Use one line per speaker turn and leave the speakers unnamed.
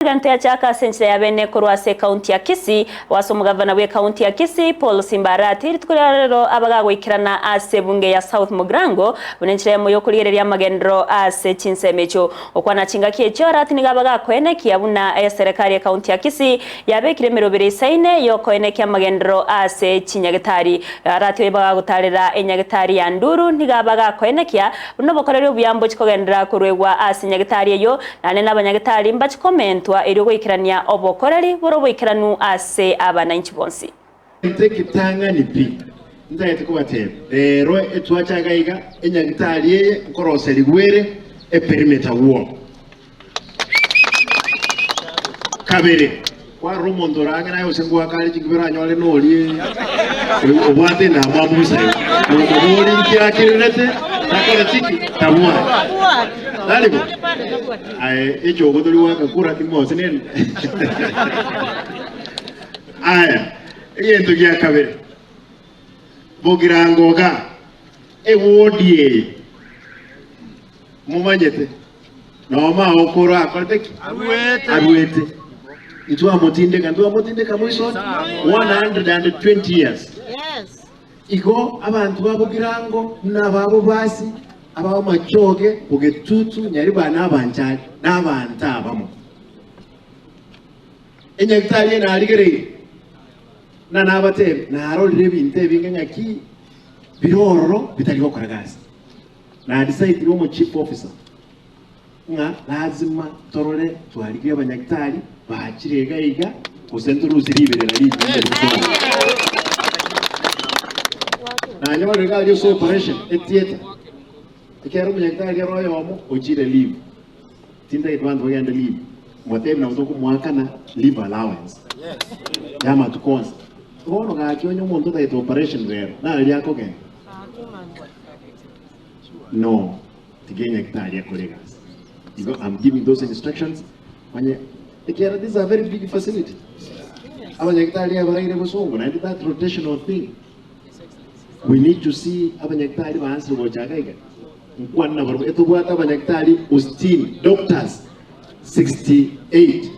Egento yachaka ase enchera ya bene korwa ase ekaunti ya Kisii, goasa omogavana bw'ekaunti ya Kisii Paul Simba Arati rituko ria rero abagagoikerana ase ebunge ya South Mugirango buna enchera eyemo y'okorigereria amagenderero ase chinsemo echio. Gokwana chingaki echio Arati nigo abagakoenekia buna eserekari y'ekaunti ya Kisii yabekire emeroberi eisaine y'okoenekia amagenderero ase chinyagetari. Arati oyo bagagotarera enyagetari ya Nduru nigo abagakoenekia buna obokoreri obuya mbochi kogenderera koruegwa ase enyagetari eyio Naende nabanyagetari mbache komentwa erio goikerania obokoreri bore oboikeranu ase abanainchi bonsi.
Gento egetang'ani pi ntagete kobatebia, rero etwacha iga iga, enyagitari eye nkoroserigwa ere eperimeter wall. Kabere, kwarora omonto orang'e naye gose ngoaka are chinguru oranyore noria obwate endamwamu bosa igo, nomoborie nki akererete takoreti ki? Tabwati. Tari bo? Aye echogo tori goaka kura timose nende. Aya, egento gia kabere, bogirango iga, ewodi eye momanyete noma okoro akorete ki? Aruete. Ntwamotindeka, ntwamotindeka moiso 120 years. Igo abanto ba bogirango buna ab'Abobasi, ab'Amachoge, Bogetutu, Nyaribaa na Abanchari, na abanto abamo. Enyagitari eye narigereire, na nabateebie, narorire ebinto ebinge ng'aki bire ororo bitari gokora gasi. Nadisaidire omo chief officer ng'a lazima torore twarigie abanyagitari bachire iga iga gose ntorusie riberera rinyinge rikoro. Nanyorire iga aria ase operation etheatre, ekero omonyagitari ere oyomo ochire leave, tintagete banto bagende leave, motebie nabo tokomoakana leave allowance ya amatuko onsi. Bono gaki onye omonto otagete operation rero, nari akogenda? No. Tiga enyagitari ekore egasi. Igo I'm giving those instructions onye ekiagera this is a very big facility. Abanyagitari abaraire bosongo naende that rotational thing we need to see abanyagitari baansire gocha iga iga. Nkwane nabarabwo etobwate abanyagitari 60 doctors 68.